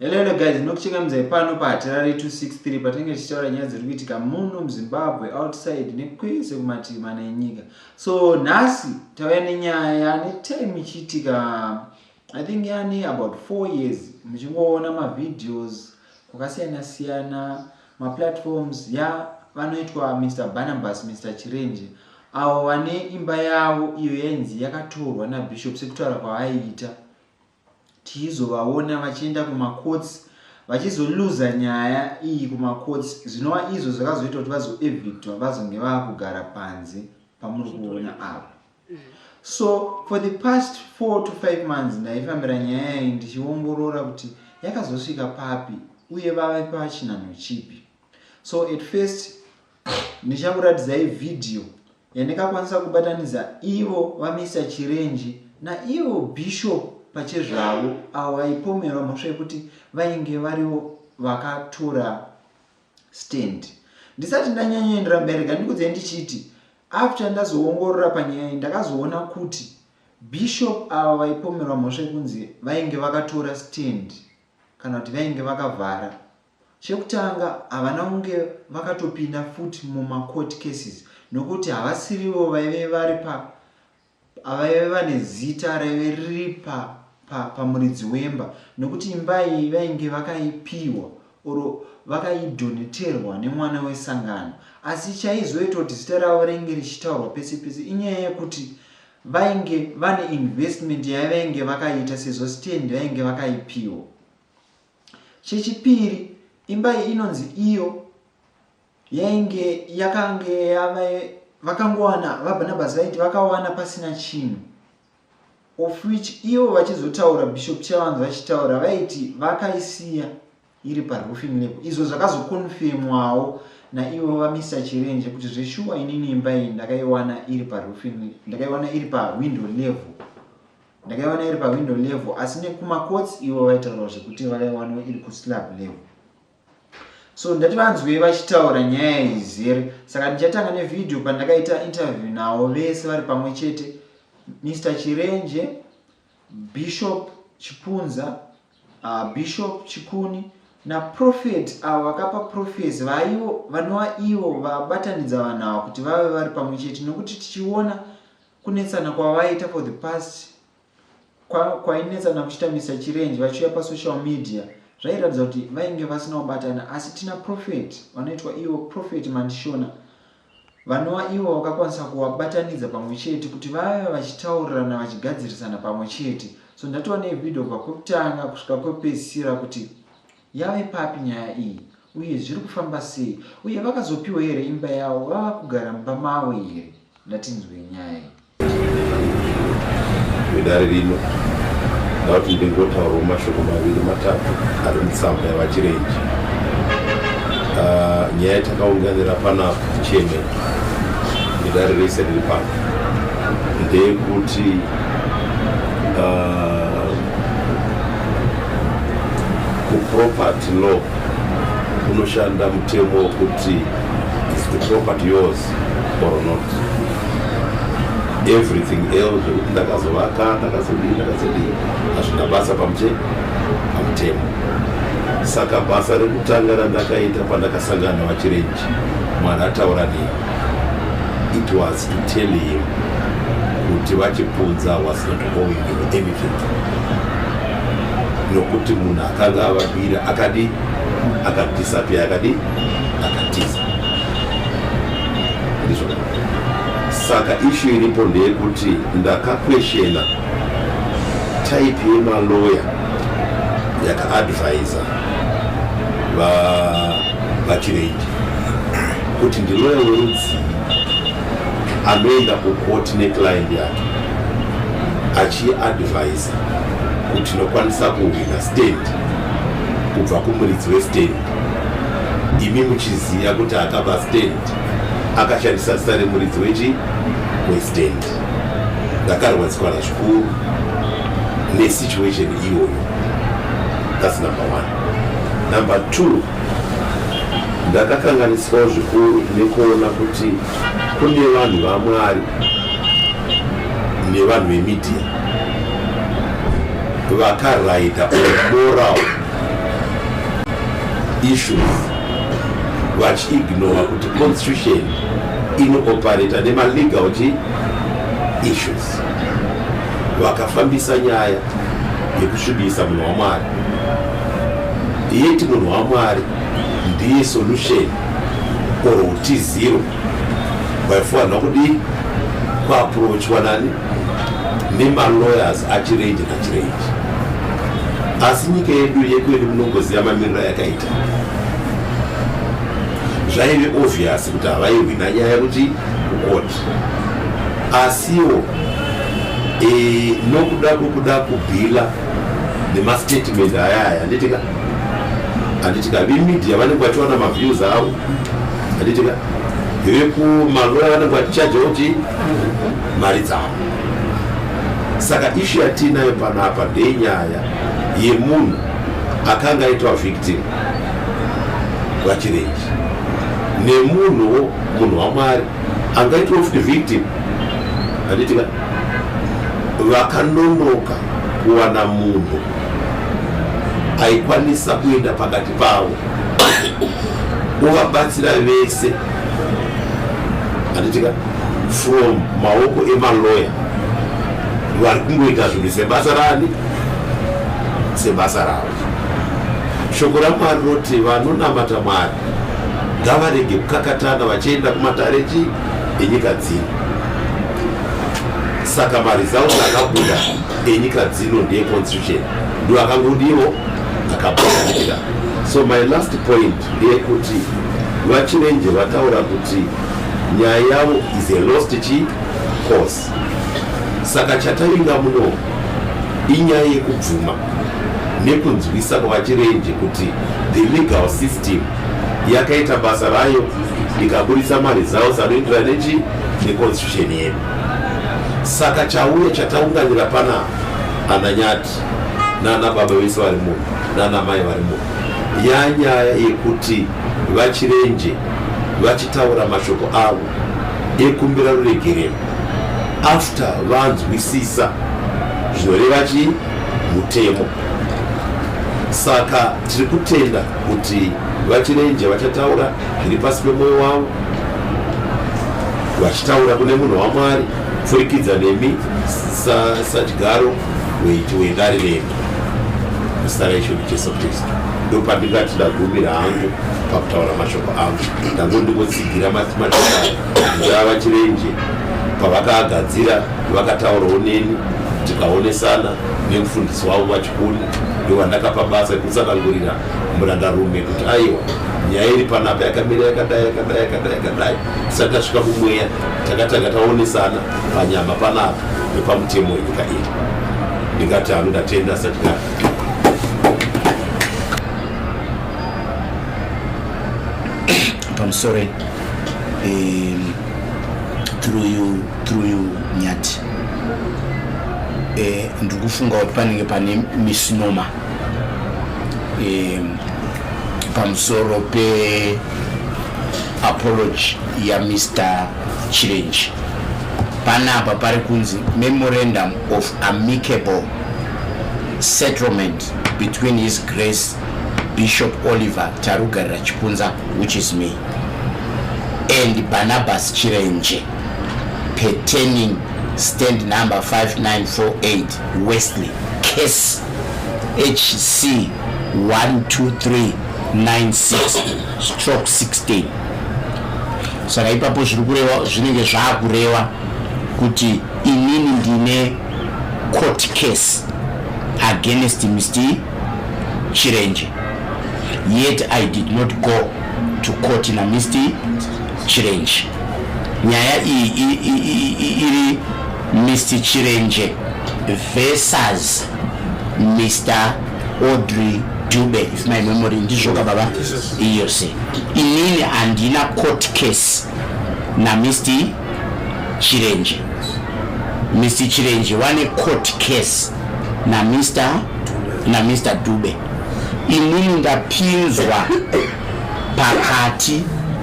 Hello hello guys, ndinokuchingamidzai pano paHatirare 263 patinenge tichitaura nyaya dziri kuitika muno muZimbabwe, outside nekwese kumativi mana enyika. So nhasi tauya nenyaya yane time ichiitika, I think yane about 4 years, muchingoona mavideos kwakasiyana siyana, maplatforms ya vanoitwa Mr Barnabas, Mr Chirenje, avo vane imba yavo iyo yainzi yakatorwa naBishop sekutaura kwavaiita. Tichizovaona vachienda kumacourts vachizoluza nyaya iyi kumacourts, zvinova izvo zvakazoita kuti vazoevictwa, vazonge vaakugara panze pamuri kuona ava. So for the past 4 to 5 months ndaifambira nyaya iyi ndichiongorora kuti yakazosvika papi uye vave pachinhanho chipi. So at first ndichakuratidzai vhidhiyo yandakakwanisa kubatanidza ivo vaMr Chirenje naivo Bishop pachezvavo, avo vaipomerwa mhosva yekuti vainge varivo vakatora stand. Ndisati ndanyanyoendera mberi, rega ndikudzei ndichiti after ndazoongorora panyaya iyi, ndakazoona kuti Bishop ava vaipomerwa mhosva yekunzi vainge vakatora stand kana kuti vainge vakavhara. Chekutanga, havana kunge vakatopinda futi muma court cases nokuti havasirivo vaive vari pa vaive vane zita raive riri pa pamuridzi pa wemba, nokuti imba iyi vainge vakaipiwa or vakaidoneterwa nemwana wesangano. Asi chaizoita kuti zita ravo ringe richitaurwa pese pese inyaya yekuti vainge vane investment yavainge vakaita, sezvo stand vainge vakaipiwa. Chechipiri, imba iyi inonzi iyo yainge yakange yava vakangowana, vaBarnabas vaiti vakawana pasina chinhu, of which ivo vachizotaura, Bishop Chavanzi vachitaura, vaiti vakaisiya iri paroofing level, izvo zvakazokonfemwawo naivo vaMr Chirenje kuti zveshuwa inini imba iyi ndakaiwana iri paroofing, ndakaiwana iri pawindow level, ndakaiwana iri pawindow level. Asi nekumacourts ivo vaitaurawo zvekuti vakaiwanawo iri kuslab level. So ndati vanzwe vachitaura nyaya izere. Saka ndichatanga nevhidhiyo pandakaita interview navo vese vari pamwe chete, Mr Chirenje, Bishop Chipunza, Bishop Chikuni naprophet avo vakapa prophecy, vaivo vanova ivo vabatanidza vanhu ava kuti vave vari pamwe chete, nokuti tichiona kunetsana kwavaita for the past, kwainetsana kuchiita Mr Chirenje vachiuya pasocial media, zvairatidza kuti vainge vasina kubatana. Asi tina prophet vanoitwa ivo Prophet Mandishona, vanova ivo vakakwanisa kuvabatanidza pamwe chete kuti vave vachitaurirana, vachigadzirisana pamwe chete. So ndatova nevhidhiyo kubva kwekutanga kusvika kwekupedzisira kuti yave papi nyaya iyi uye zviri kufamba sei uye vakazopiwa here imba yavo, vava kugara mumba mavo here. Ndatinzwe nyaya iyi. Vedare rino, ndakuti ndingotaurawo mashoko maviri matatu ari mutsamba yaVaChirenje. Nyaya yatakaunganira panapa, chairman nedare rese riri pano, ndeyekuti kuproperty law kunoshanda mutemo wekuti is the property yours or not. Everything else zvekuti ndakazovaka, ndakazodii, ndakazodii, hazvina basa pamutemo. Saka basa rekutanga randakaita pandakasangana naVaChirenje, mwana ataura nei, it was to tell him kuti VaChipunza was not owing him anything, nokuti munhu akanga avabira akadi akadisappear, akadi akatiza. Ndizvo. Saka issue iripo ndeyekuti ndakaquestiona type yemaloya yakaadvisa VaChirenje, kuti ndiloya werudzii anoenda kukoti neclient yake achiadvisa kuti tinokwanisa kuhwina stand kubva kumuridzi westand, imi muchiziva kuti akaba stand akashandisa zita remuridzi wechi westand. Ndakarwadzikwana zvikuru nesituation iyoyo. That's number one. Number two, ndakakanganiswawo zvikuru nekuona kuti kune vanhu vaMwari nevanhu vemedia vakaraida moral. issues, vachiignora kuti constitution inooperata nemalegal chi issues. Vakafambisa nyaya yekusvibisa munhu waMwari, yeti munhu waMwari ndiye solution or utiziro vaifanira kudii kuapproachwa nani nemalawyers aChirenje naChirenje. Asi nyika yedu yekwedu, munongoziva mamiriro yakaita, zvaive obvious kuti havaihwina nyaya yekuti kukoti. Asiwo nokuda kwekuda kubhila nemastatement ayaya, handitika, handitika, vemedia vanenge vachiwana maviews avo, handitika, vekumaloya vanenge vachichaja kuti mari dzavo. Saka issue yatiinayo panapa ndenyaya yemunhu akanga aitwa victim, vaChirenje, nemunhuwo munhu waMwari angaitwa futi victim, handitika. Vakanonoka kuwana munhu aikwanisa kuenda pakati pavo uvabatsira vese, handitika, from maoko emaloya vari kungoita zvinhu sebasa rani, sebasa ravo. Shoko raMwari roti vanonamata Mwari ngavarege kukakatana vachienda kumatare chi enyika dzino. Saka maresults akabuda enyika dzino ndeeconstitution, ndo akangodiwo akabuda. So my last point ndeyekuti vaChirenje vataura kuti nyaya yavo is a lost chi cause. Saka chatavinga muno inyaya yekubvuma nekunzwisa kwavaChirenje kuti the legal system yakaita basa rayo, ikaburitsa maresults anoenderana nechi neconstitution yedu. Saka chauya chataunganira panapa, ana Nyati nana baba vese vari muno nana mai vari muno, yanyaya yekuti vaChirenje vachitaura mashoko avo ekumbira ruregerero after vanzwisisa zvinoreva chi mutemo. Saka tiri kutenda kuti vaChirenje vachataura zviri pasi pemwoyo wavo, vachitaura kune munhu waMwari pfurikidza nemi sachigaro wedare redu, muzita raIshe Jesu Kristu. Ndo pandingati ndagumira hangu pakutaura mashoko angu. Ndangondingotsigira mashoko avaChirenje. Pavakaagadzira vakataurawo neni, tikaonesana nemufundisi wavo vaChikuni, ndo vandakapa basa ekutsanangurira murandarume kuti aiwa, nyaya iri panapa yakamira yakadai, yakadai, yakadai, yakadai. Tisati tasvika kumweya, takatanga taonesana panyama panapa nepamutemo wenyika iyi. Ndingati hanu ndatenda, sachigaro. Pamusoro, through you Nyati, ndiri kufunga kuti panenge pane misnomer pamusoro peapology yaMr Chirenje. Panapa pari kunzi memorandum of amicable settlement between His Grace Bishop Oliver Tarugarira Chipunza, which is me, and Barnabas Chirenje, pertaining stand number 5948 Wesley, case HC 12396/16. Saka ipapo zviri kureva, zvinenge zvaakureva kuti inini ndine court case against Mr Chirenje, yet I did not go to court naMr Chirenje. Nyaya iyi iri Mr Chirenje versus Mr Audrey Dube, if my memory, ndizvoka baba? Iyose inini handina court case naMr Chirenje. Mr Chirenje wane court case naMr Dube. Inini ndapinzwa pakati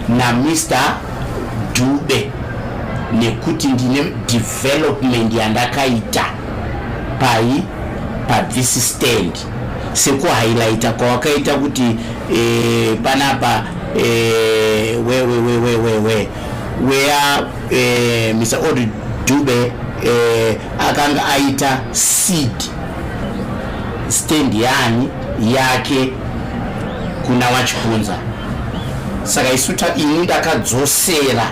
naMr Dube nekuti ndine development yandakaita pai pathis stand. Sekuhighlighta kwawakaita kuti panapa we where Mr Audrey Dube akanga aita seed stand yani yake kuna vaChipunza. Saka isu ini ndakadzosera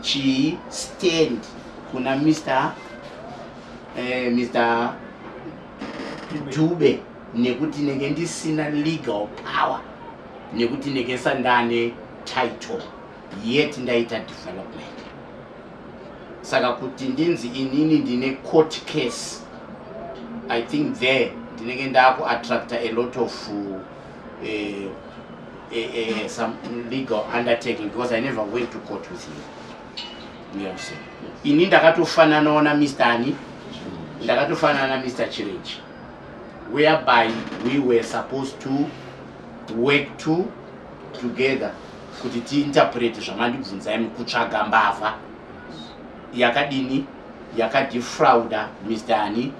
chii stand kuna Mr Dube nekuti nenge ndisina legal power, nekuti nenge sandane title yet ndaita development. Saka kuti ndinzi inini ndine court case, I think there ndinenge ndakuattracta a lot of some legal undertaking, because I never went to court with him. You understand? Ini ndakatofananawo naMr ani, ndakatofanana naMr Chirenje, whereby we were supposed to work together kuti tiinterprete zvamandibvunzai kutsvaga mbavha yakadini yakadefrauda Mr ani,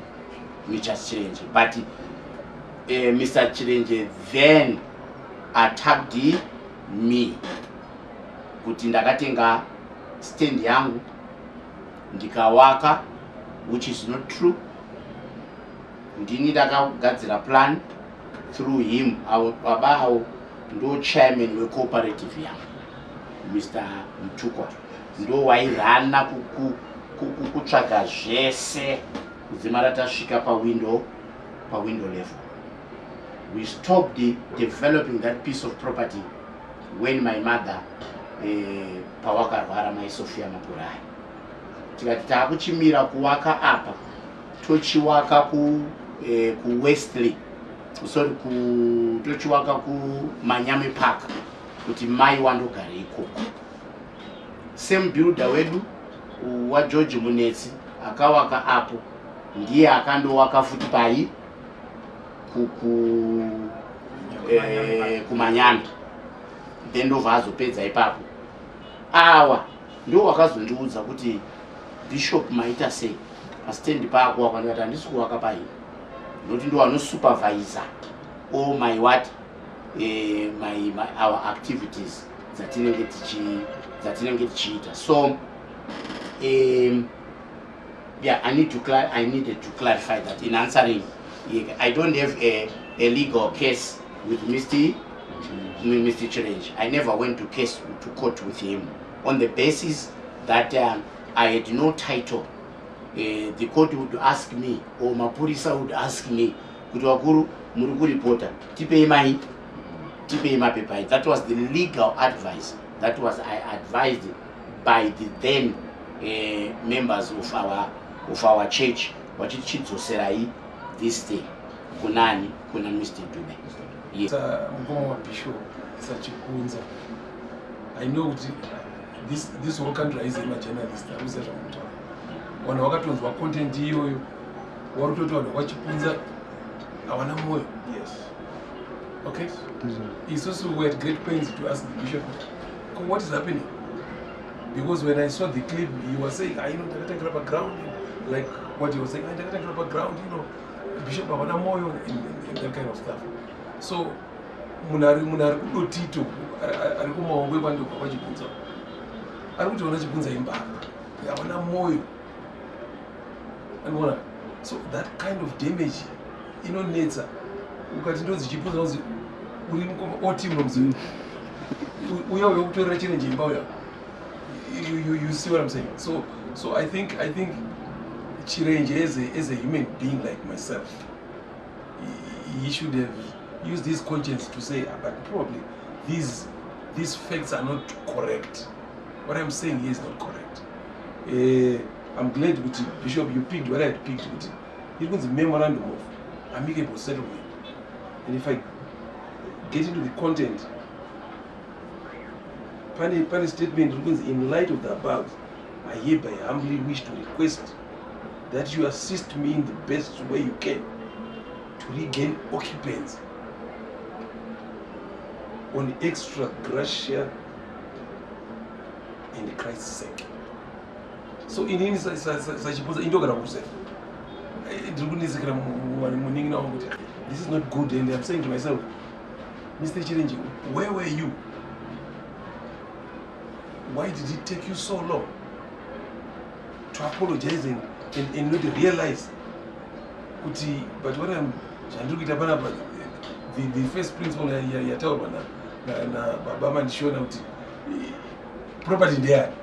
Mr Chirenje. But Mr Chirenje then attacked me kuti ndakatenga stand yangu ndikawaka, which is not true. Ndini ndakagadzira plan through him. Avo baba avo ndo chairman wecooperative yangu, Mr Mutukwa, ndo wairana kutsvaga zvese kudzimara tasvika pawindow level. We stopped developing that piece of property when my mother pawakarwara, Mai Sofia Makurai, tikati taakuchimira kuwaka apa, tochiwaka kuWestley, sorry, tochiwaka kuManyame Park kuti mai wandogara ikoko. Same builder wedu waGeorge Munetsi akawaka apo ndiye akandowaka futi pai kuManyame, then ndobva azopedza ipapo. Awa ndo wakazondiudza kuti, "Bishop, maita sei pastendi pako?" Wakandikati, "Handisi kuwaka pai," nokuti ndo vanosupervisa all my what, my our activities dzatinenge tichiita. So yeah, I needed to clarify that in answering. I don't have a legal case with Mr Chirenje. I never went to court with him on the basis that I had no title. The court would ask me or mapurisa would ask me kuti, "Vakuru, muri kuripota, tipei mai, tipei mapepa." That was the legal advice that was I advised by the then members of our church, vachiti, "Chidzoserai this thing kunani, kuna Mr Dube." Yeah. Mukoma wabishop saChipunza, I know kuti this whole country haizivi majournalist akuziva zvamutaura. Vanhu vakatonzwa content iyoyo, vari kutoti vanhu vakaChipunza havana mwoyo. Okay, isusu we had great pains to ask the bishop, "What is happening?" Because when I saw the clip, he was saying, "Ah, ndakatangira paground," like what he was saying, "Ndakatangira paground, bishop havana mwoyo," and that kind of stuff. So munhu ari kuDotito, ari kumaongo ekwandobva kwaChipunza, ari kuti vana Chipunza imbavha, havana mwoyo, anoona. So that kind of damage inonetsa. Ukati ndonzi Chipunza, unzi uri mukoma oti unomuzivi uya uyo kutorera Chirenje imba uya. You see what I'm saying? So I think Chirenje, as a human being like myself, he should have used his conscience to say, "Ah, but probably these facts are not correct. What I'm saying here is not correct." I'm glad kuti Bishop, you picked what I had picked, kuti iri kunzi memorandum of amicable settlement. And if I get into the content, pane statement iri kunzi, "In light of the above, I hereby humbly wish to request that you assist me in the best way you can to regain occupancy on extra gratia and Christ's sake." So inini saChipunza indogara kuRusefa, ndiri kunetsekera munin'ina wangu kuti This is not good. And I'm saying to myself, Mr. Chirenje, where were you? Why did it take you so long to apologize and not realize kuti, but what I'm, zvandiri kuita panapa, the first principle yataurwa nababa Mandishona kuti property ndeyani,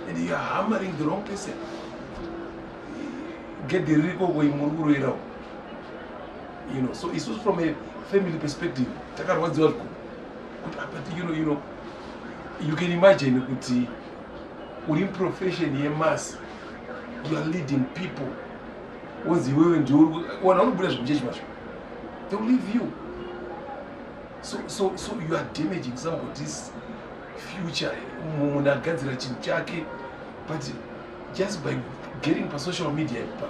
and you are hammering the wrong person. Gedhe ririko, muri kuroerawo. So isusu from a family perspective takarwadziwa zvikuru kuti, ah, but you can imagine kuti uri muprofession yemass, you are leading people, wonzi iwewe ndiwe vanhu vanobuda zvemuchechi macho, they will leave you. So you are damaging somebody's future. Munhu agadzira chinhu chake, but just by getting pasocial media ipa,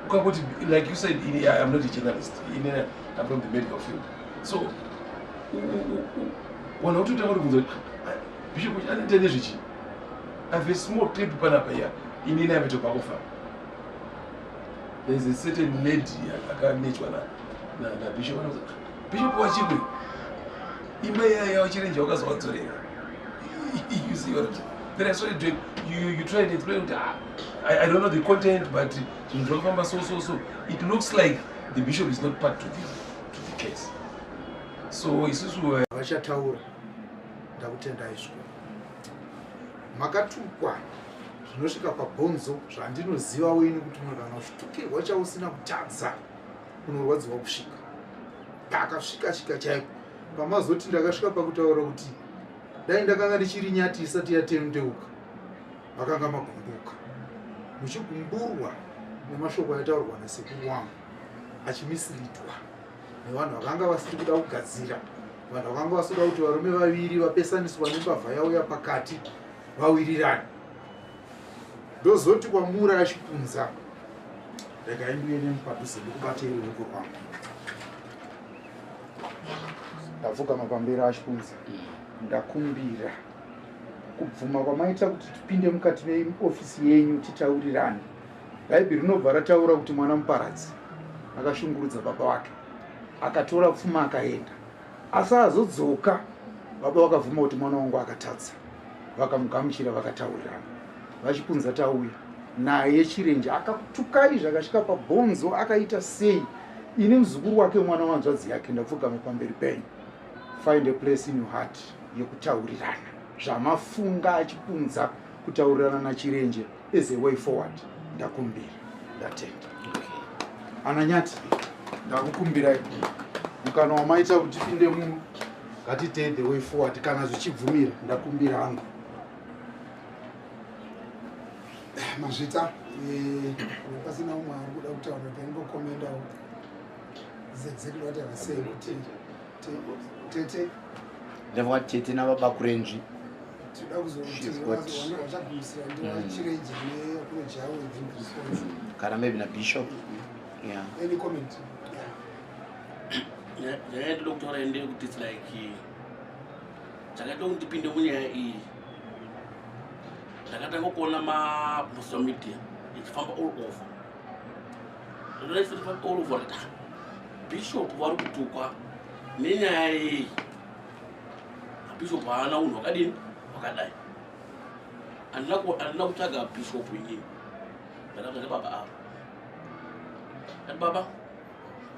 ukangoti, like you said, I'm not a journalist, ini I'm from the medical field, so vanhu vakutotanga kutibvunza kuti, "Ah, bishop anoita nezvechi?" I have a small clip panapa iya, inini I'm a tobacco farmer. There's a certain lady akanetwa nabishop, anoza bishop wachikwe imba iya yaVaChirenje wakazovadzorera. You see what I'm saying? Then I started doing, you try and explain kuti, ah, I don't know the content, but zvinhu zvakafamba so so so it looks like the bishop is not part to the case. So isusu Vachataura, ndakutendai zvikuru. Makatukwa zvinosvika pabhonzo, zvandinoziva ini kuti munhu kana uchitukirwa chausina kutadza unorwadziwa kusvika pakasvika svika chaiko. Pamazoti ndakasvika pakutaura kuti dai ndakanga ndichiri nyati isati yatendeuka, makanga magumbuka, muchigumburwa nemashoko aitaurwa nasekuru wangu, achimisleadwa nevanhu vakanga vasiri kuda kugadzira, vanhu vakanga vasida kuti varume vaviri vapesaniswa nembavha yauya pakati vawirirane. Ndozoti kwamuri achipunza, regai ndiuye nemi padhuze, ndikubatei ruoko rwangu. Ndapfugama pamberi achipunza, ndakumbira kubvuma kwamaita kuti tipinde mukati meofisi yenyu titaurirane. Bhaibheri rinobva rataura kuti mwana muparadzi akashungurudza baba wake, akatora pfuma akaenda, asi azodzoka baba vakabvuma kuti mwana wangu akatadza, vakamugamuchira, vakataurirana. Vachipunza, tauya naye Chirenje akakutukai zvakasvika pabhonzo, akaita sei. Ini muzukuru wake, mwana wanzvadzi yake, ndapfugama pamberi penyu. Find a place in your heart yekutaurirana zvamafunga achipunza, kutaurirana naChirenje as a way forward. Ndakumbira, ndatenda. Ananyati, ndakukumbirai mukana wamaita kuti tipinde muno, ngatitei the way forward kana zvichibvumira. Ndakumbira hangu. Mazvita. Pasina umwe ari kuda kutaura, paingokomendawo is exactly what I was saying kuti tete. Ndava tete nababa Kurenji. Tinoda kuzoti vachagumisira ndiVaChirenje neapproach yavo in response. Kana maybe nabishop, yeah. Any comment? Nyaya yandinoda kutaura ndeyekuti it's like chakaita kuti ndipinde munyaya iyi, ndakatanga kuona masocial media ichifamba all over. Ndinoifamba all over kuti, ah, bishop vari kutukwa nenyaya yei? Bishop haana unhu hwakadini, hwakadai. Handina kutsvaga bishop inini, ndakatsvaga baba ava. Ati, "Baba,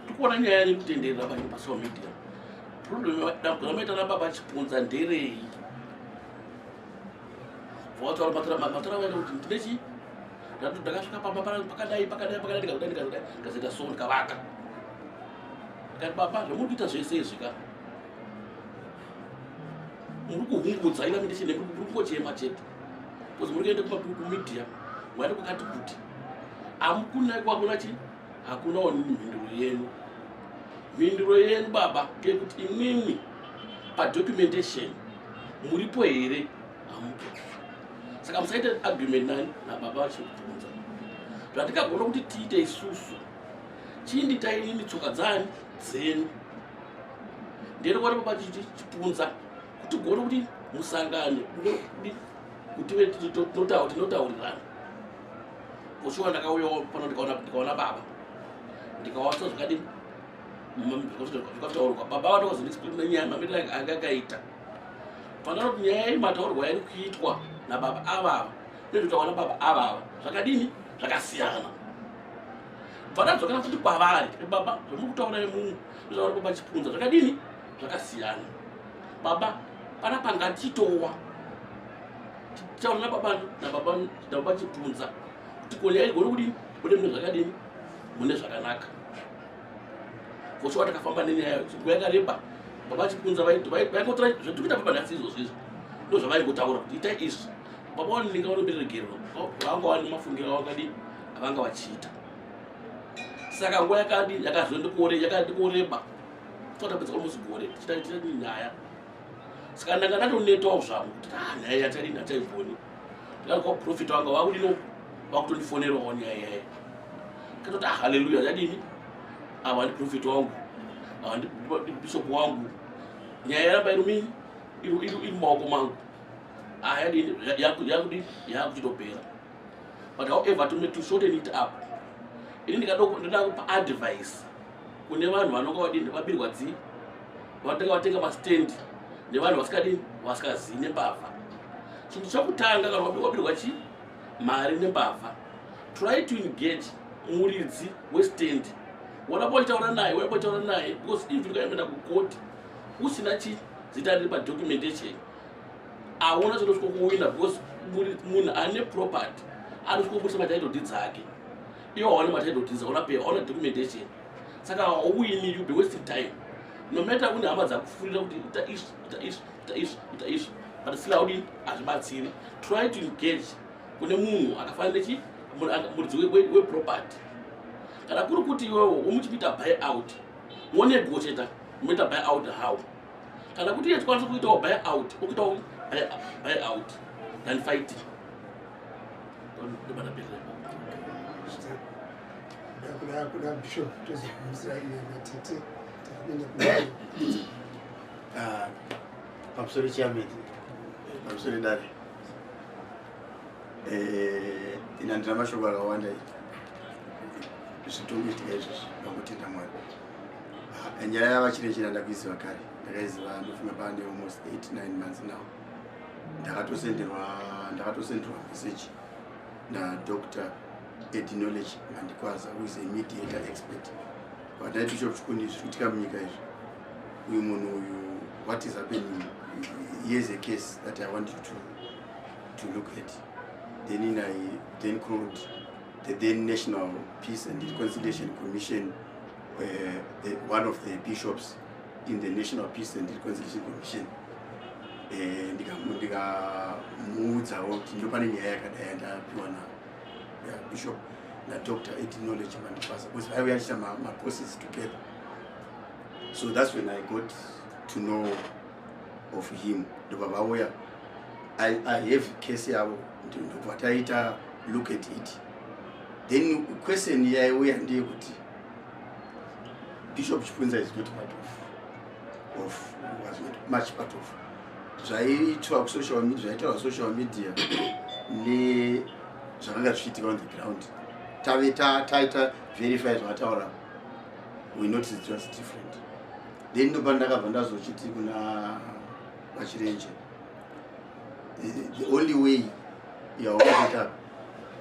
tikuona nyaya iri kutenderera pano pasocial media. Problem dambudziko ramaita nababa Chipunza nderei?" Vataura mataura vaita kuti ndine chii, ndakasvika pamba pakadai pakadai pakadai, ndikazodai ndikazodai, ndikazoita so, ndikavaka. Ndikati, "Baba, zvamuri kuita zvese izvi ka, muri kuhungudza ina mindishine, muri kungochema chete because muri kuenda kumedia, mwaenda kwakati kuti hamukuna kwakuna chi, hakunawo mhinduro yenyu. Mhinduro yenyu baba ngeyekuti imwimwi padocumentation muripo here? Hamupo. Saka musaite argument nani nababa vachikubvunza. Zvatikagona kuti tiite isusu, chiinditai inini tsoka dzani dzenyu ndere baba Chipunza kuti gone kuti musangane kuti tinotaurirana." Kushuwa ndakauyawo pano, ndikaona baba. Ndikawatswa zvakadini zvakataurwa baba vatokazondiexplaina nyaya mamiriro anga akaita. Fanira kuti nyaya yemataurwa yairi kuitwa nababa avava nezvitaurwa nababa avava zvakadini, zvakasiyana. Bva ndadzokera futi kwavari, "Baba, zvamuri kutaura imumu nezvauri baba Chipunza zvakadini, zvakasiyana. Baba, panapa ngatitowa tichaura nababa Chipunza kuti ko nyaya igone kudini, bude mune zvakadini, mune zvakanaka." Vochiwa takafamba nenyaya nguva yakareba. Baba Chipunza vaingotora zvatikuita baba nhasi izvozvo izvo, ndo zvavaingotaura kuti itai izvi. Baba vaninga vanomberegerwa vanga vane mafungiro avakadini avanga vachiita. Saka nguva yakadi yakazoende yakadi kureba, totapedza almost gore tichita nyaya. Saka ndanga ndatonetawo zvangu kuti ah, nyaya yachadini hachaigoni. Ndikati kwaprofita wanga vakudino vakutondifonerawo nyaya yaya. Katoti, "Ah, haleluya, yadini, ava ndiprofita wangu, ava ndibishop wangu." Nyaya yaramba iri mini iri mumaoko mangu. Ah, yadini, yakudini, yakuchitopera. But however, to shorten it up, ini ndikada kupa advice kune vanhu vanonga vadini vabirwa dzi vatenga vatenga mastand nevanhu vasikadini vasikazii nembavha. Chinhu chokutanga, kana wabirwa chi mari nembavha, try to engage muridzi westand. Waramba uchitaura naye, waramba uchitaura naye, because even ukaenda kukoti usina chi zita riri padocumentation, hauna chinosvika kuwina, because munhu ane property anosvika kubudisa matitle deeds ake. Iwo hauna matitle deeds, hauna pepa, hauna documentation, saka hauwini. You be wasting time, no matter kune hama dzakufurira kuti ita izvi, ita izvi, ita izvi, ita izvi, but still haudini, hazvibatsiri. Try to engage kune munhu akafanira nechi muridzi weproperty. Kana kuri kuti iwewo womuchikuita buy out, wonegotiata, munoita buy out how. Kana kuti iye tikwanisa kuitawo buy out, okuitawo buy out than fighting. Ndobana. Kuda bishop tozogumisira natete takupinda. Ah, pamusoro chairman, pamusoro dare. Ina handina mashoko akawanda. Zvitongoitika izvozvi, ndangotenda Mwari. Ah, nyaya yavaChirenje ndakuiziva kare, ndakaiziva ndofunga pane almost 8 9 months now. Ndakatosenderwa message naDr Eddie Knowledge Mandikwaza, who is a mediator expert. Vandai Bishop Chikuni, zviri kuitika munyika izvi, uyu munhu uyu, what is happening, here's a case that I want you to look at. Then I then called the then National Peace and Reconciliation Commission, one of the bishops in the National Peace and Reconciliation Commission. Ndikamuudzawo kuti ndopane nyaya yakadai yandapiwa nabishop naDr Eddie Knowledge Mandipasa, because vaiuya achiita macourses together. So that's when I got to know of him. Ndobva vauya, I have case yavo, ndobva taita look at it. Then question yaiuya ndeyekuti Bishop Chipunza is not part of was not much part of zvaiitwa kusocial media, zvaitaurwa social media nezvakanga zvichiitika on the ground. Tave taita verify zvakataura, we notice it was different. Then ndopa ndakabva ndazochiti kuna vaChirenje, the only way yawakuita,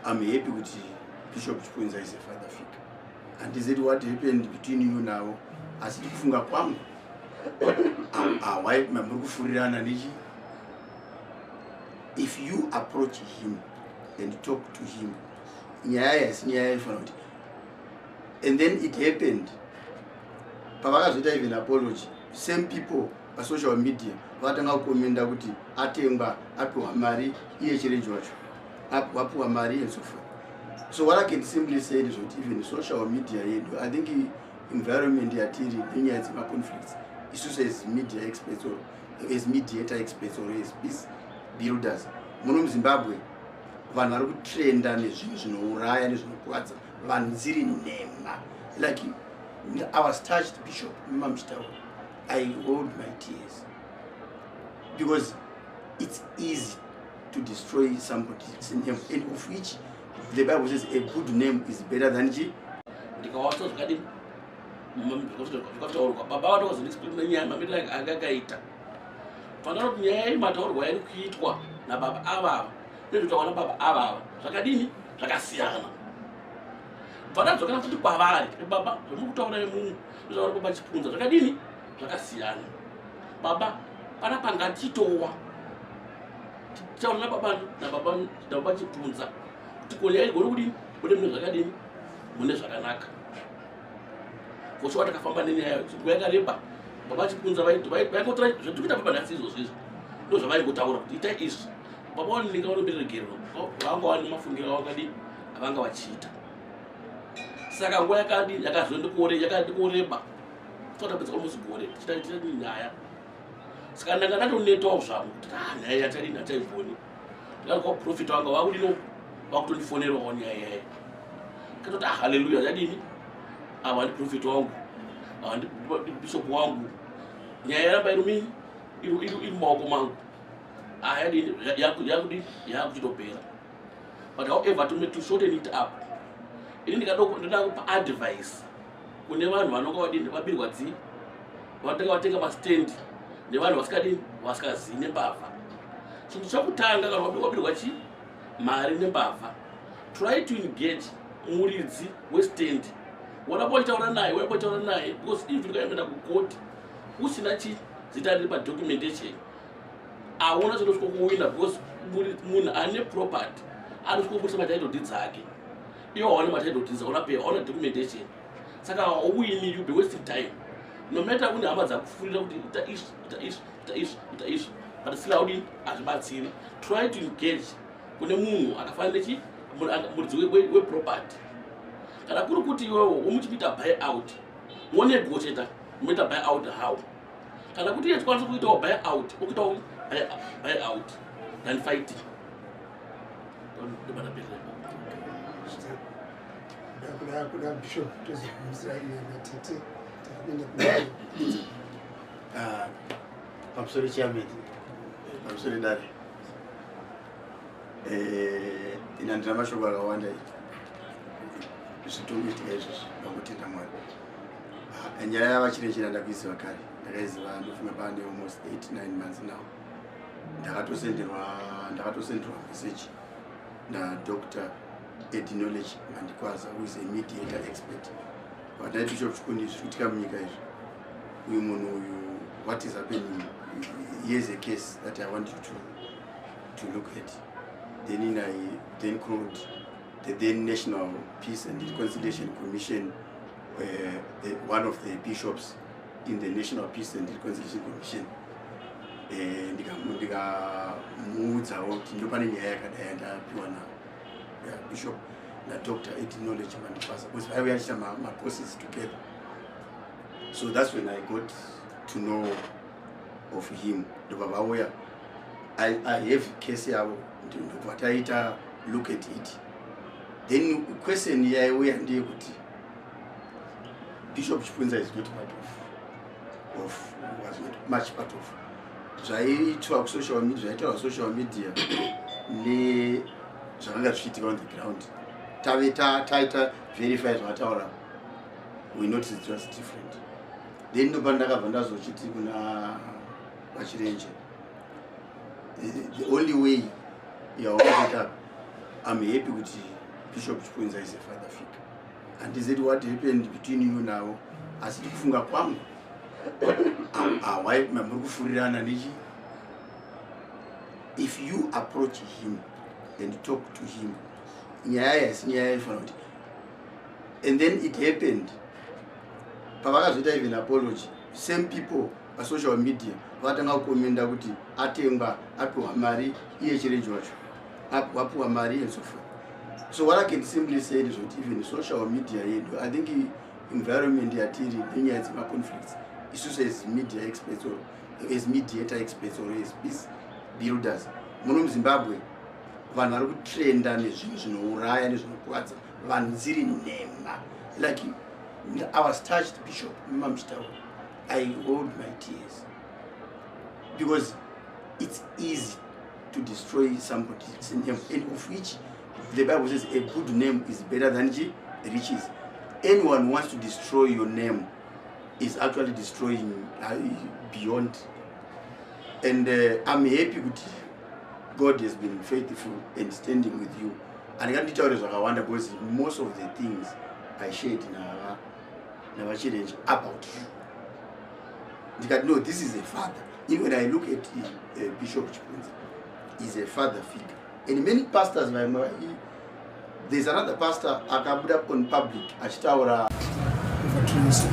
I'm happy kuti Bishop Chipunza is a father figure. Handizeti what happened between you now, asi kufunga kwangu awai muri kufurirana nechi. If you approach him and talk to him, nyaya yaisi nyaya yaifanira kuti. And then it happened, pavakazoita even apology, same people pasocial media vakatanga kukomenda kuti atengwa, apiwa mari, iye Chirenje wacho wapiwa mari and so forth. So what I can simply say ndezvekuti even social media yedu, I think environment yatiri nenyaya dzemaconflicts, isusu as media experts or as mediator experts or as peace builders muno muZimbabwe, vanhu vari kutrenda nezvinhu zvinouraya nezvinokuvadza vanhu dziri nhema. Like, I was touched, Bishop, mamuchitaura, I hold my tears because it's easy to destroy somebody's name, and of which the Bible says a good name is better than chi Ndikawatswa zvakadini. Zvakataurwa baba vatokazondiexplaina nyaya mamiriro anga akaita. Fanira kuti nyaya iyi mataurwa yairi kuitwa nababa avava nezvitaurwa nababa avava zvakadini, zvakasiyana. Bva futi kwavari, baba, zvamuri kutaura imumu nezvavari baba Chipunza zvakadini, zvakasiyana. Baba, panapa ngatitowa tichaura nababa nababa Chipunza kuti ko nyaya igone kudini bude mune zvakadini, mune zvakanaka. Voshuwa takafamba nenyaya nguva yakareba. Baba Chipunza vaingotora zvatikuita baba nhasi izvozvo izvi, ndo zvavaingotaura kuti itai izvi. Baba vaninga vanomberegerwa vanga vane mafungiro avakadini avanga vachiita. Saka nguva yakadi yakazondikoreba yakadikoreba totapedza almost gore tichita nyaya. Saka ndanga ndatonetawo zvangu kuti ah, nyaya yatadini hataigoni. Ndikati kwaprofita wanga vakudino vakutondifonerawo nyaya yayo. Katoti ah, haleluya, yadini, ava ndiprofita wangu, ava ndibishop wangu. Nyaya yaramba iri iri mumaoko mangu. Ah, yadini, yakudini, yakuchitopera. But however, to shorten it up, ini ndikada kupa advice kune vanhu vanonga vadini vabirwa dzi vatenga vatenga mastendi nevanhu vasikadini vasikazii nembavha. Chinhu chokutanga, kana wabirwa chi mari nembavha, try to engage muridzi westand. Waramba uchitaura naye, waramba uchitaura naye, because even ukaenda kukoti usina chi zita riri padocumentation, hauna chinosvika kuwina, because munhu ane property anosvika kubudisa matitle deeds ake. Iwo hauna matitle deeds, hauna pay, hauna documentation, saka hauwini. You be wasting time, no matter kune hama dzakufurira kuti ita izvi, ita izvi, ita izvi, ita izvi, but still haudini, hazvibatsiri. Try to engage kune munhu akafanira nechi muridzi weproperty. Kana kuri kuti iwewo womuchikuita buy out, monegotiata, moita buy out how. Kana kuti iye tikwanisa kuitawo buy out, okuitawo buy out than fighting. Ndobana. Kuda bishop tozogumisira natete takupinda. Ah, pamusoro chairman, pamusoro dare. Ina ndina mashoko akawanda. Zvitongoitika izvozvi, ndangotenda Mwari. Ah, nyaya yavaChirenje ndakuiziva kare, ndakaiziva ndofunga pane almost 8 9 months now. Ndakatosenderwa message naDr Ed Knowledge Mandikwaza, who is a mediator expert. Vadai Bishop Chikuni, zviri kuitika munyika izvi, uyu munhu uyu, what is happening, here's a case that I want you to look at. Then I then called the then National Peace and Reconciliation Commission, one of the bishops in the National Peace and Reconciliation Commission. Ndikamuudzawo kuti ndopane nyaya yakadai yandapiwa na bishop naDr Ed Knowledge Mandipasa, because vaiuya achiita macourses together. So that's when I got to know of him. Ndobva vauya, I have case yavo, ndobva taita look at it. Then question yaiuya ndeyekuti Bishop Chipunza is not part of was not much part of zvaiitwa kusocial media, zvaitaurwa social media nezvakanga zvichiitika on the ground. Tave taita verify zvavataura, we notice it was different. Then ndopa ndakabva ndazochiti kuna vaChirenje, the only way yawakuita, I'm happy kuti Bishop Chipunza is a father figure. Handizeti what happened between you now, asi kufunga kwangu awai muri kufurirana nechi. If you approach him and talk to him, nyaya yaisi nyaya yaifanira kuti. And then it happened, pavakazoita even apology, same people pasocial media vakatanga kukomenda kuti atengwa, apiwa mari, iye Chirenje wacho wapiwa mari and so forth. So what I can simply say ndezvekuti even social media yedu, I think environment yatiri nenyaya dzemaconflicts, isusu as media experts or as mediator experts or as peace builders muno muZimbabwe, vanhu vari kutrenda nezvinhu zvinouraya nezvinokuvadza vanhu dziri nhema. Like, I was touched, Bishop, mamuchitaura, I hold my tears because it's easy to destroy somebody's name, and of which the Bible says a good name is better than riches. Anyone who wants to destroy your name is actually destroying beyond. And I'm happy kuti God has been faithful and standing with you. Handingati nditaure zvakawanda because most of the things I shared navaChirenje about you, ndikati, no, this is a father. Even when I look at Bishop Chipunza, is a father figure, and many pastors, there's another pastor akabuda on public achitaura. Over to you, sir.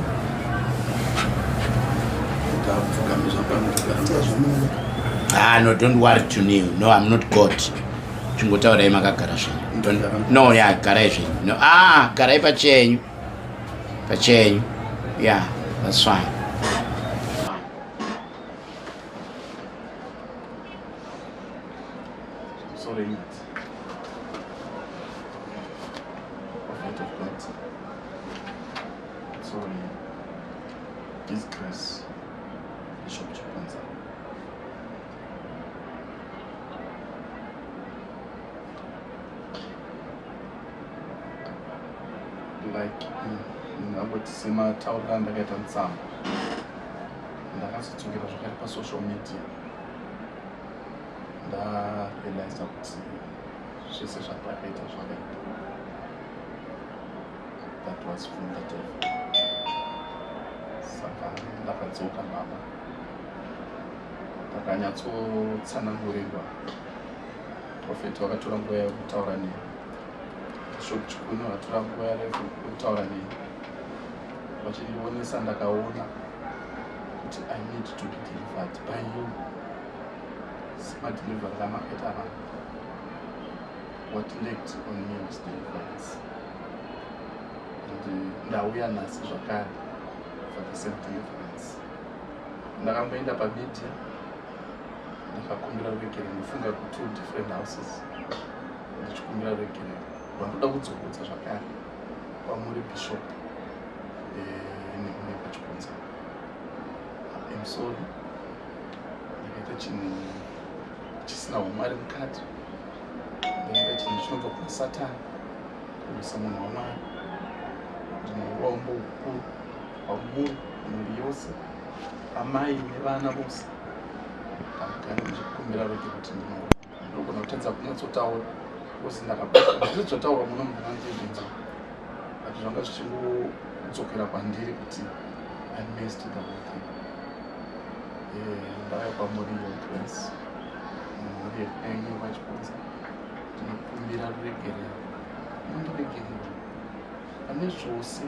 Tapfugamiswa pano. Ita zvamunoda. Ah, no, don't worry to kneel. No, I'm not God. Chingotaurai makagara zvenyu. No, yeah, garai zvenyu. No, ah, garai pachenyu, pachenyu. Yeah, that's fine. Sorry, mate. Prophet of God. Sorry. His Grace, Bishop Chipunza. Like, ndingangoti sematauriro andakaita mutsamba, ndakazodzokera zvakare pasocial media, ndarealiza kuti zvese zvandakaita zvakaita, that was from the devil. Saka ndakadzoka baba, ndakanyatsotsanangurirwa. Prophet vakatora nguva yekutaura neni, Bishop Chikuni vakatora nguva yarefu yekutaura neni vachindionesa. Ndakaona kuti I need to be delivered by you, semadelivery amakaita vanhu. What lacked on me was deliverance, and ndauya nhasi zvakare for the same deliverance. Ndakamboenda pamedia, ndakakumbira ruregerero, ndofunga ku2 different houses ndichikumbira ruregerero. Vandoda kudzokodza zvakare kwamuri, Bishop, nemune paChipunza. I'm sorry, ndakaita chinhu chisina umwari mukati. Ndakaita chinhu chinobva kuna Satani kurwisa munhu waMwari. Ndine urombo hukuru kwamuri, mhuri yose, amai nevana vose. Ndagara ndichikumbira rege kuti ndinogona kutadza kunyatsotaura because ndakabata zvese zvataurwa muno munanzozvinzwa, but zvanga zvichingodzokera kwandiri kuti I missed the whole thing. Ndauya kwamuri, Your Grace, mhuri yenyu vaChipunza, ndinokumbira ruregerero. Mundiregerero pane zvose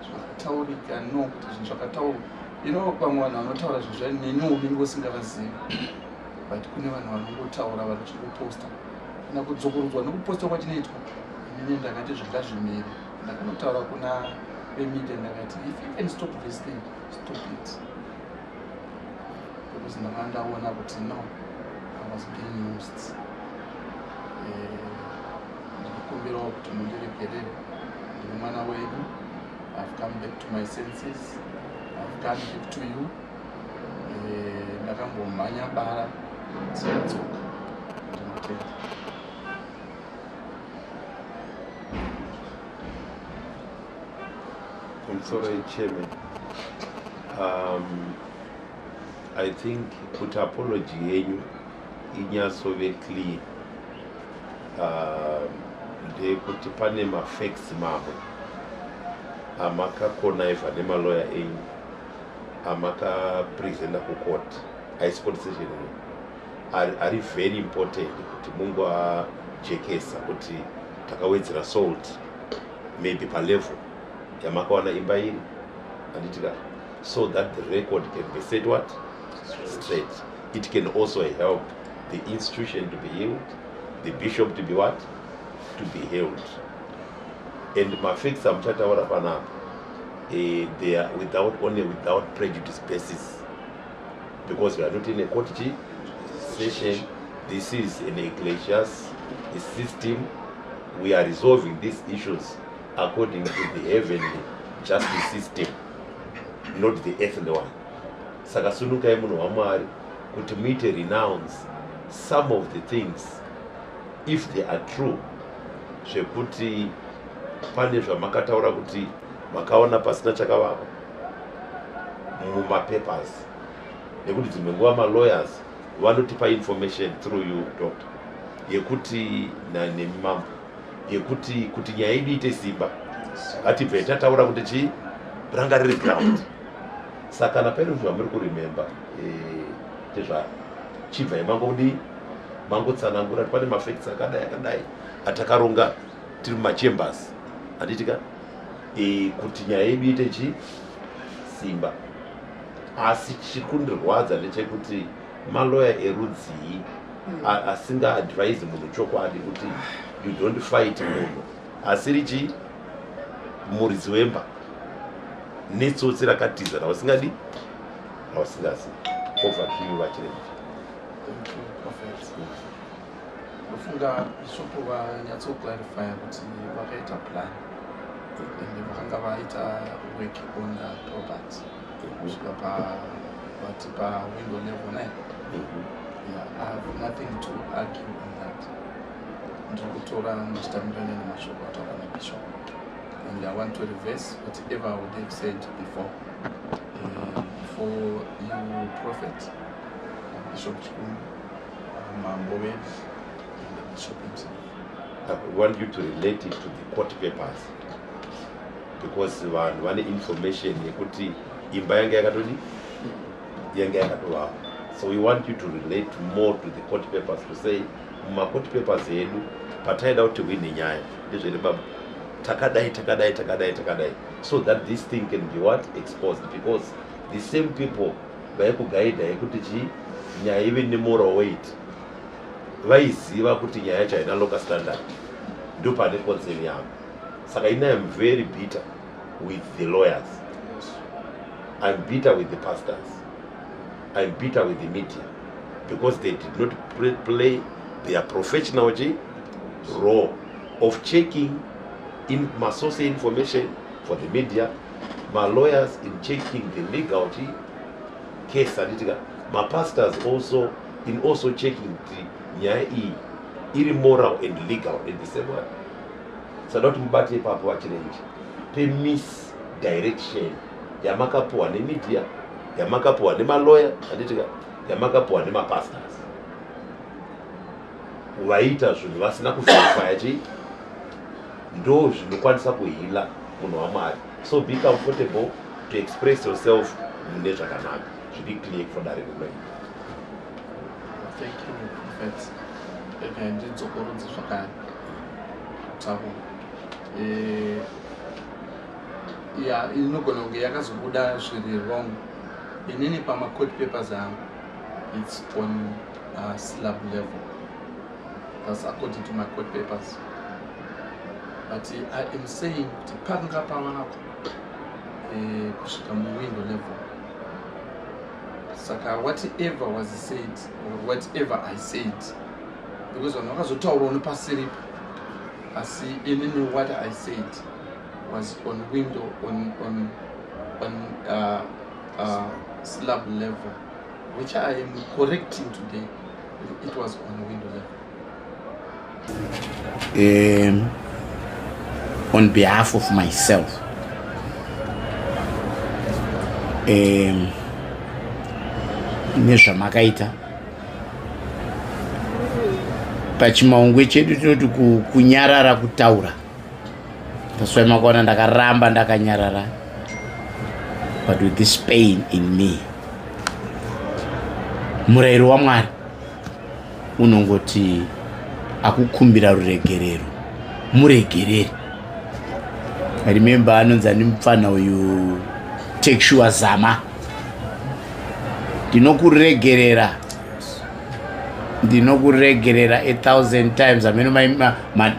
zvakataurika. No, kuti zvinhu zvakataurwa, vamwe vanhu vanotaura zvinhu zva neniwo unenge usingavazivi, but kune vanhu vanongotaura, vanochingoposta kana kudzokorodzwa nekuposta kwachinoitwa. Inini ndakati zvingazvimire. Ndakanotaura kuna vemedia, ndakati, if you can stop this thing, stop it, because ndanga ndaona kuti no, I was being used. Ndinokumbirawo kuti mundiregerere. Ndiri mwana wenyu. I've come back to my senses, I've come back to you. Ndakambomhanya bara, ndikadzoka. Ndinotenda. I'm sorry, Chairman. I think kuti apology yenyu inyatsove clear, ndeyekuti pane mafacts mamwe amakakonaiva nemaloya enyu amakapresenta kucourt, haisi court session ino, ari very important kuti mungoajekesa kuti takawedzera salt maybe palevel yamakawana imba iri, handiti ka? So that the record can be set what straight. It can also help the institution to be healed, the bishop to be what, to be healed. And mafacts amuchataura panapa, they are without only without prejudice basis, because we are not in a court session. This is an ecclesias system. We are resolving these issues according to the heavenly justice system, not the earthly one. Saka sunukai, munhu waMwari, kuti muite renounce some of the things if they are true, zvekuti pane zvamakataura kuti makaona pasina chakavakwa. mumapapers nekuti dzimwe nguva malawyers vanotipa information through you doctor yekuti nemi mambo yekuti kuti nyaya yedu ite simba ngatibve tataura kuti chii ranga riri ground saka kana paine zvamuri kuremember eh, tezvaro chibvai mangodii mangotsanangura kuti pane mafacts akadai akadai atakaronga tiri mumachambers handiti ka e, kuti nyaya yedu ite chi simba asi chiri kundirwadza ndechekuti maloya erudzii hmm. asingaadvise munhu chokwadi kuti you don't fight munhu asiri chi muridzi wemba netsotsi rakatiza rausingadi rausingazi over to you vachirenje Thank you, Prophet. Ndofunga Bishop vanyatsoclarifya kuti vakaita plan and vakanga vaita work on the property kusvika pa vati pa window level ne mhm. yeah, I have nothing to argue on that. Ndiri kutora ndichitambirana nemashoko ataura nabishop and I want to reverse whatever I would have said before uh, before you prophet Bishop Chikumi, Mambo vedu and the Bishop himself. I want you to relate it to the court papers because vanhu vane information yekuti imba yanga yakatodi yanga yakatovakwa so we want you to relate more to the court papers to say mumacourt papers edu pataida kuti wine nyaya ndezvere baba takadai takadai takadai takadai so that this thing can be what exposed because the same people vaikugaidha yekuti chii nyaya ive nemoral weight vaiziva kuti nyaya yacho haina local standard ndopane concern yavo saka ini iam very bitter with the lawyers iam bitter with the pastors iam bitter with the media because they did not play their professional chi role of checking in masource information for the media malawyers in checking the legal chi case handiti ka mapastors also in also checking kuti nyaya iyi iri moral and legal in the same way sada kuti mubate ipapo vachirenje pemisdirection yamakapuwa nemedia yamakapuwa nemaloya handiti ka yamakapuwa nemapastors vaiita zvinhu vasina kuverifya chii ndo zvinokwanisa kuhila munhu wamwari so be comfortable to express yourself mune zvakanaka zviri clear for dare rino Thank you, Prophet. Rega ndidzokorodze zvakare kutaura. Eh, ya inogona kunge yakazobuda zviri wrong. Inini pamacourt papers angu it's on uh, slab level. That's according to my court papers. But I am saying kuti panga pavakwa eh, kusvika muwindow level. Saka whatever was said or whatever I said because vanhu vakazotaurawo nepasiripo asi inini what I said was on window on, on, on uh, uh, slab level which I am correcting today it was on window level. On behalf of myself nezvamakaita pachimaungwe chedu tinoti kunyarara kutaura that's why makaona ndakaramba ndakanyarara but with this pain in me murayiro wamwari unongoti akukumbira ruregerero muregerere remember anonzi ani mupfana uyu take sure zama ndinokuregerera ndinokuregerera a thousand times ameno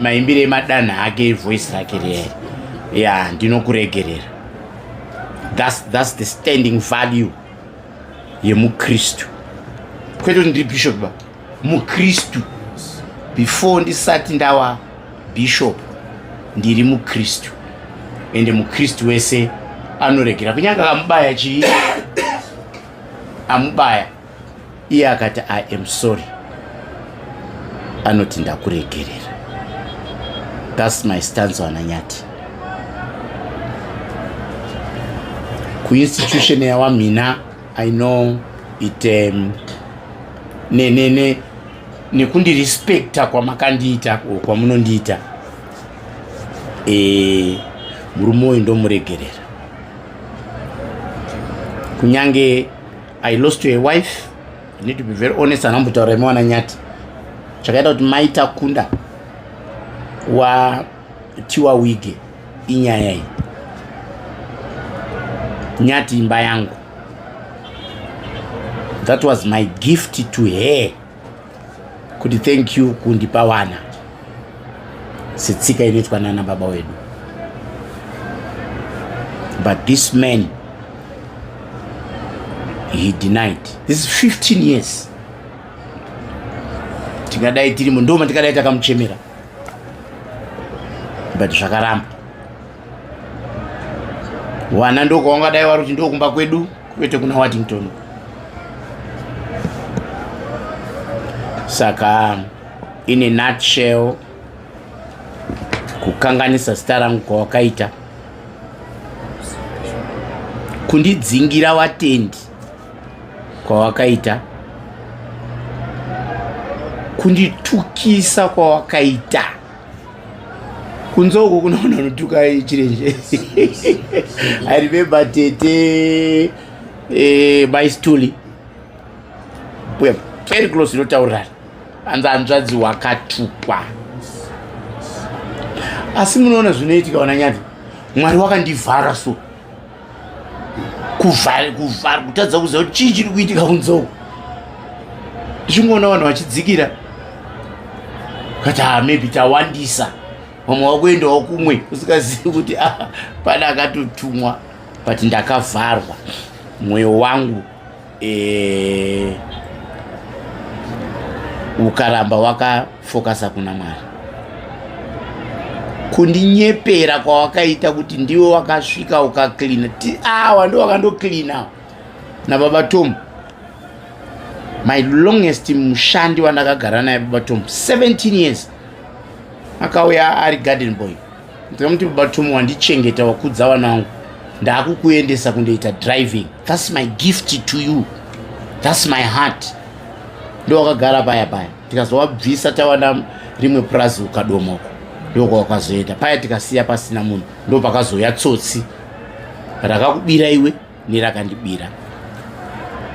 maimbire emadanha ake voice rake riya ya ndinokuregerera that's, that's the standing value yemukristu kwete kuti ndiri bishop ba mukristu before ndisati ndawa bishop ndiri mukristu ende mukristu wese anoregera kunyange akamubaya chii amubaya iye akati i am sorry anoti ndakuregerera thats my stance wananyati Kuinstitution yawamhina, I know it ne ne ne nekundirespecta kwamakandiita, kwamunondiita, murume uyu ndomuregerera. Kunyange I lost to a wife, I need to be very honest. Anambotaura imewana Nyati, chakaita kuti maita kunda watiwa wige inyaya iyi. Nyati imba yangu, that was my gift to her kuti thank you kundipa wana setsika inoitwa nana baba wedu. But this man, he denied. This is 15 years tingadai tirimo, ndoma tingadai takamuchemera, but zvakaramba. Wana ndokwawangadai wari kuti ndokumba kwedu, kwete kuna Waddington. Saka in a nutshell, kukanganisa zita rangu kwawakaita, kundidzingira watendi kwawakaita, kunditukisa kwawakaita kunze uko, kunoona unotuka Chirenje. I remember tete maistuli, we are very close, inotaurirana, anzi hanzvadzi wakatukwa. Asi munoona zvinoitika, wana Nyati, Mwari wakandivhara, so kuvhara kuvhara, kutadza kuziva kuti chii chiri kuitika kunze uko. Ndichingoona vanhu vachidzikira kati, ha, maybe tawandisa, vamwe vakuendawo kumwe, usingazivi kuti ah, pane akatotumwa. But ndakavharwa mwoyo wangu, ukaramba wakafokasa kuna Mwari. Kundinyepera kwawakaita kuti ndiwe wakasvika ukaklina, awa ndo wakandoklina nababa Tom, my longest mushandi wandakagara naye, baba Tom, 17 years. Akauya ari garden boy. Ndikamuti, "Baba Tom, wandichengeta, wakudza vana vangu, ndaakukuendesa kundoita driving. That's my gift to you, that's my heart." Ndo wakagara paya paya, tikazowabvisa, tawana rimwe purazi ukadomoko, ndokwawakazoenda paya, tikasiya pasina munhu. Ndo pakazouya tsotsi rakakubira iwe nerakandibira.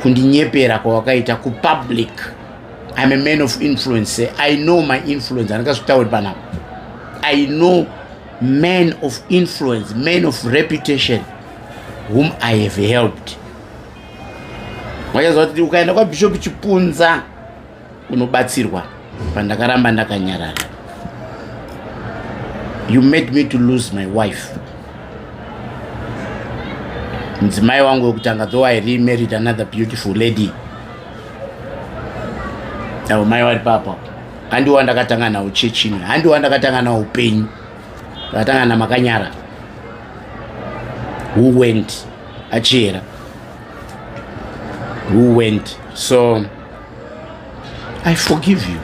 Kundinyepera kwawakaita kupublic, I'm a man of influence, I know my influence. Handingazvitauri panapa. I know men of influence, men of reputation whom I have helped. Wachaziva kuti ukaenda kwaBishop Chipunza unobatsirwa. Pandakaramba ndakanyarara, you made me to lose my wife, mudzimai wangu wekutanga, though I remarried another beautiful lady. Avo mai vari papa, handiwa ndakatanga nawo chechini, handiwa ndakatanga nawo upenyu, ndakatanga naMakanyara who went achiyera, who went. So I forgive you.